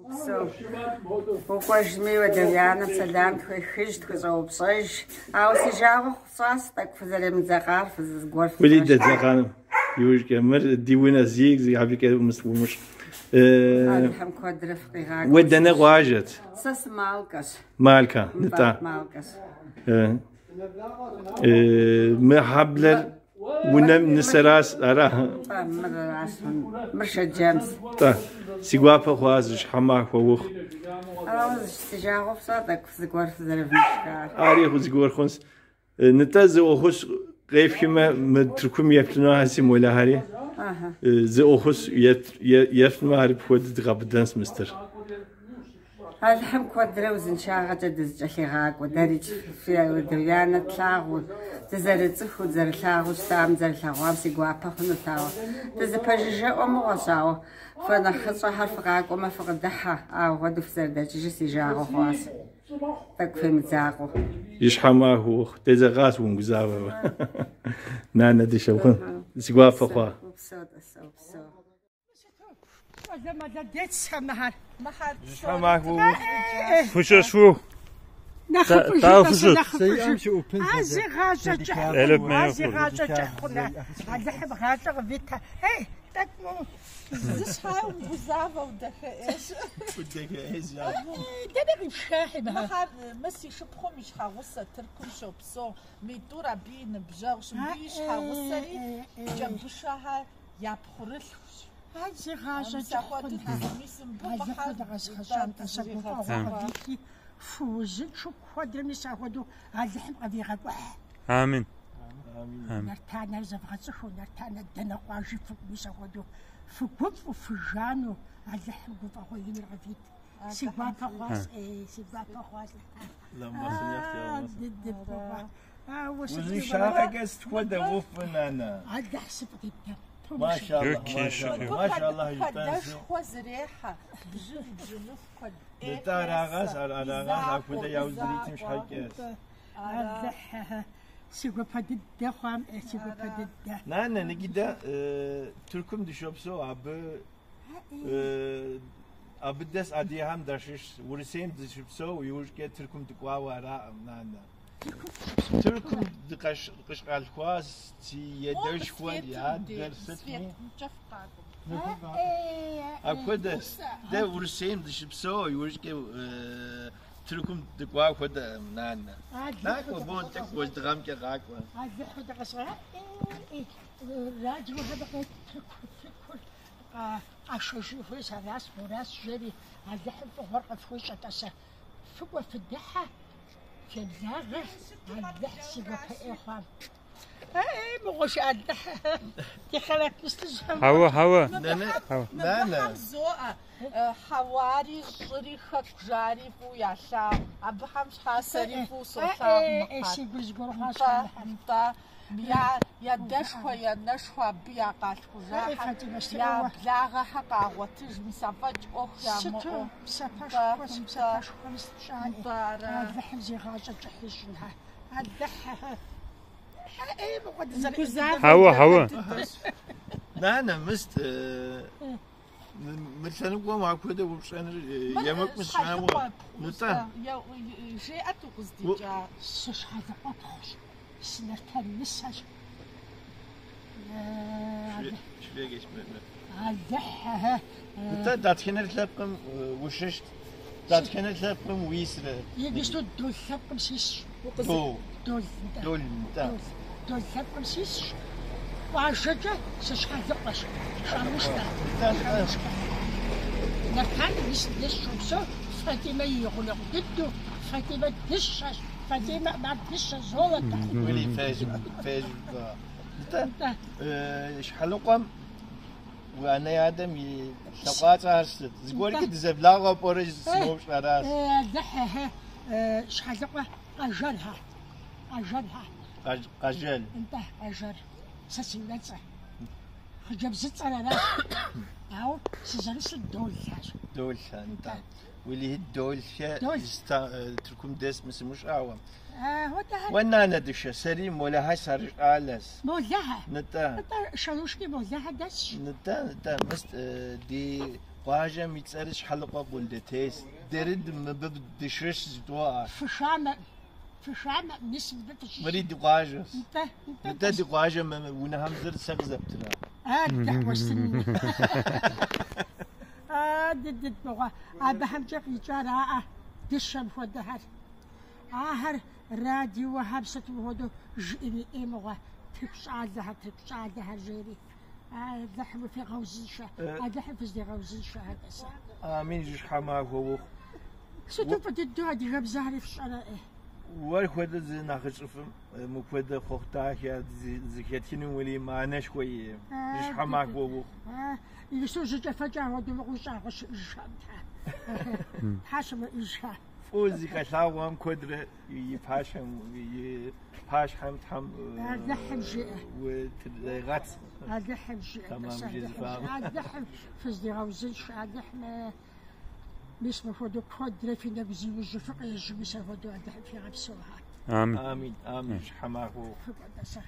Упсэу. Укӏуэжми, уэ уи анэм сэлам тхуехыж, тхущӏэупщӏэж. Ауэ си жагъуэ хъущӏащ, тӏэкӏу фызэремыдзэкъар, фызыгуэр Уэли дэдзэкъаным иужькӏэ мыр ди унэ зи абыкӏэ умыщӏ. Алыхьым куэдрэ фыкъигъакӏуэ. Уэ дэнэ къуажэт? Сэ сымалкэщ. Малкэ, нытӏэ. Малкэщ. Мы хьэблэр унэм нысэращ, ара? Нтӏэ, мыращ. Мыр Шэджэмс. Нтӏэ, си гуапэ хъуа жьыщхьэ махуэ ухъу. Ауэ си жагъуэ фщӏа тӏэкӏу зыгуэр фызэрывмышхар. Ари зыгуэр хъунщ. Нтӏэ, зы ӏуэхущ къефхмэ, мы Тыркум еплъыну си молэхэри. Зы ӏуэхущ ефтмэ, ари пхуэдэу дгъэбыдэнщ мыстыр. Алыхьым куэдрэ узыншагъэкӏэ дызэкӏэлъигъакӏуэ, дэрикӏ фи анэ тлъагъуу, дызэрыцӏыхуу, дызэрылъагъуу щытам, дызэрылъэгъуам си гуапэ хъунут, ауэ дызэпэжыжэӏуэ мыгъуэщ, ауэ фэ нэхъыщӏэхэр фыкъакӏуэмэ фыкъыдыхьэ, ауэ хуэдэу фызэрыдэкӏыжыр си жагъуэ хъуащ. Тӏэкӏу фемыдзакъэу. Жьыщхьэ махуэ ухъу, дедзэкъащ умыгузавэу. Нанэ дыщэ хъун, си гуапэ хъуа. Упсэу, тӏасэ, упсэу. Щӏалэ молодецхэ мыхэр. Жьыщхьэ махуэ ухъу. Фыщӏэщ ухъу. Нэхъыфӏыжу, Тау тӏасэ, фыщӏэт. нэхъыфӏыжу. А зи гъащӏэ кӏыхь Элеп хъун, а зи мея гъащӏэ кӏыхь хъун. Алыхьым гъащӏэ къывита. Эй, тӏэкӏу Зы щхьэ умыгузавэу дахэӏейщ. Дэнэ къипшахьи мыхэр? Мыхэр мы си шыпхъум и щхьэгъусэ Тыркум щопсэу. Митӏур абы и ныбжьэгъущ. Мыбы и щхьэгъусэри Кӏэбышэхэ я пхъурылъхущ. А зи гъащӏэ Мис кӏыхь апхуэдэу хъун. дызэмис мыбы Алыхьу мыхьэр дыкъэзыгъэщӏам тӏасэ гуфӏэгъуэ къывити, фыузыншэу куэдрэ мис апхуэдэу Алыхьым къывигъэкӏухь. Амин. Нартанэр зэвгъэцӏыхуу, Нартанэ дэнэ къуажи фыкӏуэ мис апхуэдэу фыгуфӏу, фыжану Алыхьым гуфӏэгъуэ иныр къывит. Си гуапэ хъуащ, ӏей, си гуапэ хъуащ. Ауэ сыт Узыншагъэкӏэ сыт хуэдэ уфӏы, нанэ? Алыхь сыфӏ дыдэ. Машаллах, Юки, машаллах, шыкур. машаллах жытӏэнщи. Хадэшхуэ зэрехьэ, бжьын, бжьыныху куэд ӏей Нтӏэ, арагъащ, хесэ, ар и арагъащ, закъуэу, апхуэдэ и яужь зритым закъуэ. щхьэкӏэ. Алыхь, си гуапэ дыдэ хъуам, ӏей, си гуапэ дыдэ. Нанэ, ныги дэ Тыркум дыщопсэу, абы абы дэс адыгэхэм дащыщ. Урысейм дыщыпсэу, иужькӏэ Тыркум дыкӏуауэ араӏым, нанэ. Тыркум дыкъыщалъхуащ, си едэшхуэр, и адэр, сытми. Светымкӏэ фыкъакӏуэ. Апхуэдэщ. Дэ Урысейм дыщыпсэу, иужькӏэ Тыркум дыкӏуа хуэдэкъым, нанэ. Накӏуэ, мон тӏэкӏу уэздыгъэмкӏэ къакӏуэ. Алыхьу дыкъэзгъэщӏа, ӏей, радиохэм къет Тырку, Тыркур къашэжын хуейщ, аращ, моращ жери, Алыхьым фӏыгъуэр къыфхуищӏэ, тӏасэ. Фыкӏуэ фыдыхьэ, феблагъэ, Алыхь си гуапэ ӏей хъуам. Эй, мыгъуэш Алыхь, ди хъэрат мыстыжьхэм. Хьэуэ, хьэуэ. Нанэ, нанэ. Мыбыхэм зоӏэ, хьэуари, щӏыри, хэку жари фӏыуэ ялъагъу. Абыхэм щхьа сэри фӏыуэ солъагъу Эй, мыхьэр. си гур зыгуэр хъуащ, Нтӏэ, Алыхьым. нтӏэ. Я ядэшхуэ, янэшхуэ абы я къалъхужахэр, Эй, Фатимэ, я сыӏуэуэ. благъэхэр къагъуэтыж, мис афӏэкӏ ӏуэху Сыту ямыӏэу. псапэшхуэ, Нтӏэ, псапэшхуэ сщӏаӏи. нтӏэ, ара. Алыхьым зи гъащӏэ кӏыхь ищӏынхэ. Алыхь, эй, мыгъуэ дызэрыӏугузавэ. Хьэуэ, хьэуэ. Нанэ, мыст, мы лъэныкъуэм апхуэдэ упщӏэныр емыкӏу сщӏауэ. Нтӏэ. Жеӏэт укъыздикӏа. Сыщхьэлыкъуэпхъущ, сынартан нысэщ. Алыхь, Нтӏэ, дэтхэнэ лъэпкъым ущыщт? Дэтхэнэ лъэпкъым уисрэ? Иджыпсту Дол лъэпкъым сисщ. Дол. Дол, нтӏэ. Дол, нтӏэ. Дол, Дол лъэпкъым сисщ. Къуажэкӏэ сыщхьэлыкъуэщ. Шамушкэ. Нтӏэ, нтӏэ. Шамушкэ. Нартан мис деж щопсэу Фатимэ и гъунэгъу дыдэу. Фатимэ дыщэщ. Фатимэ ар дыщэ, золото. Уэли, пэж, пэж. Нтӏэ, Щхьэлыкъуэм уи анэ адэм и лъэкъуацӏэхэр сыт? Зыгуэркӏэ дызэблагъэу пӏэрэ сыноупщӏ аращ. Алыхь, Щхьэлыкъуэ Къэжэрхэ. Къэжэрхэ. Къэжэр. Нтӏэ, Къэжэр. Сэ си унэцӏэ. Хъыджэбзыцӏэр аращ. Ауэ сызэрысыр Долхэщ. Долхэ, нтӏэ. Уэлэхьи Долхэ Дол. Тыркум дэс мы сымыщӏауэ. Хуэдэхэр Уэ нанэ дыщэ, сэри Молэхэ сарыщӏалэс. Молэхэ. Нтӏэ. Нтӏэ, Шалушки Молэхэ дэсщ. Нтӏэ, нтӏэ, мыст ди Къуажэм и цӏэр Щхьэлыкъуэ Къундэтейщ. Дэри мыбы дыщыщ жыдоӏэ. Фышамэ, фышамэ, мис мыбы фыщыщ. Мыри ди къуажэщ. Нтӏэ, нтӏэ. Нтӏэ, ди къуажэм мы унэхэм зыр сэ къызэптыра? Алыхь уэстын. А, дыдыд мыгъуэ, абыхэмкӏэ къикӏар аӏэ, дыщэм хуэдэхэр. Ахэр радиохэм сытым хуэдэу жиӏэри мыгъуэ, тырку щӏалэхэр, тырку щӏалэхэр жери. Алыхьым фигъэузыншэ, Алыхьым фыздигъэузыншэ, тӏасэ. Амин, жьыщхьэ махуэ ухъу. Сыту фӏы дыдэу адыгэбзэхэри фщӏэрэ? Уэр хуэдэ зы нэхъыжьыфӏым мыпхуэдэ хъуэхъу дахэ зэхэтхыным уэри мыхьэнэшхуэ иӏэ. Жьыщхьэ махуэ ухъу. Иджыпсту жьыкӏэфэкӏэ апхуэдэу мыгъуи щӏагъуэ щыӏэжхэм, тхьэ. Тхьэ щымыӏэжхэ. Фӏыуэ зыхэлъагъуэм куэдрэ и пащхьэм и пащхьэм Тхьэм Алыхьым жиӏэ. утрегъэт. Алыхьым жиӏэ. Тэмам Алыхьым жезыфам. жиӏэ. Алыхьым фыздигъэузыншэ, Алыхьым мис мыпхуэдэу куэдрэ фи нэгу зиужьу фыкъежьу мис апхуэдэу Алыхьым фигъэпсэухэ. Амин. Амин, амин, жьыщхьэ махуэ ухъу. Фыкӏуэ, тӏасэ.